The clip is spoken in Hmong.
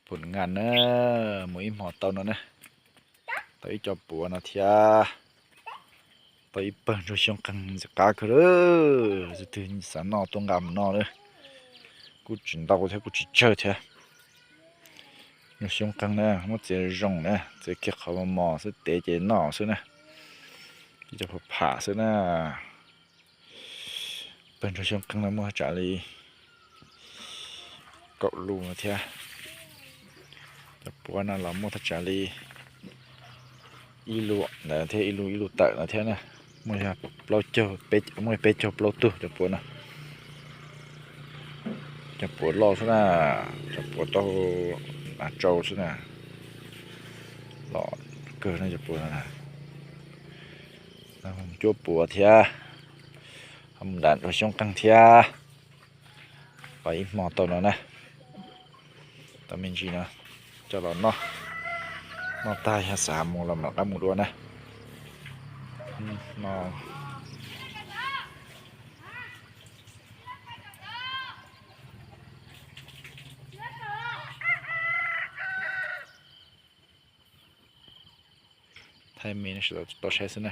Pum ngas na, mus ib hmo tau no na, tau ib co puav no thiab, tau ib pawg ntsuag xyoob qeeg ntxim qab kawg lawm. Tus twg xav noj tuaj nqa mus noj na, kuj tsis ntau thiab kuj tsis tsawg thiab. Ntsuag xyoob qeeg na muab txiav zoo na, txiav kiag qhov mos mos xwb, tev ces noj xwb na, ib co pham pham xwb na. Pawg ntsuag xyoob qeeg no muaj thaj tsam li kaum lus no thiab. Cov puav no los muaj thaj tsam li ib lus ntawd thiab, ib lus ib lus tawm no thiab na. Muaj yog plaub caug, muaj peb caug plaub tug cov puav no. Cov puav loj xwb na, cov puav tau hnav tsau xwb na. Loj kawg no cov puav no na. Mus cuab puav thiab, ho mus nram ntsuag xyoob qeeg thiab. Pais ib hmo tau no na, tau me ntsis no coj los noj. Noj tag yog xav mus los mam rov qab mus dua na. Thaij me no sawv daws tau saib xwb na.